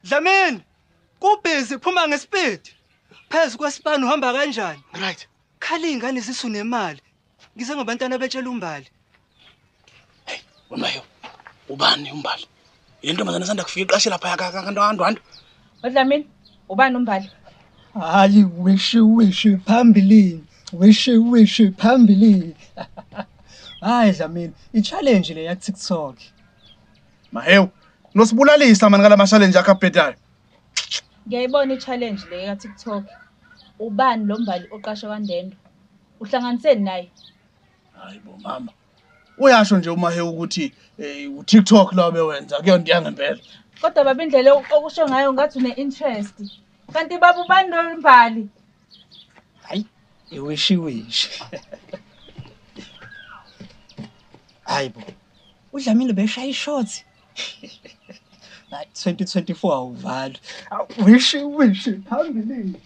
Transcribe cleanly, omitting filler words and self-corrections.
Dlamini, kubhizi phuma ngespeed. Phezu kwesipani uhamba kanjani? Right. Khala ingane zisu nemali. Ngize ngabantwana betshela umbali. Hey, wemayo. Ubani umbali? Ile ntombazane esanda kufika iqashe lapha kaNtwandwandu. Dlamini, ubani umbali? Hayi wishi wishi phambili. Wishi wishi phambili. Hayi Dlamini, i-challenge le ya TikTok. Mahewu, nosibulalisa mani ngalama challenge akho abhedayo. Ngiyayibona i-challenge le ka-TikTok. Ubani lo mbali oqashe kwaNdendo? Uhlanganiseni naye? Hayi bo mama. Uyasho nje uMahewu ukuthi uTikTok lo abewenza kuyona into yangempela. Kodwa baba indlela okusho ngayo ngathi une-interest. Kanti baba ubani lo mbali? Hayi, iwishi wishi. Hayi bo. UDlamini beshaya ishot. Hayi 2024 awuvali. Wishi wishi phambili.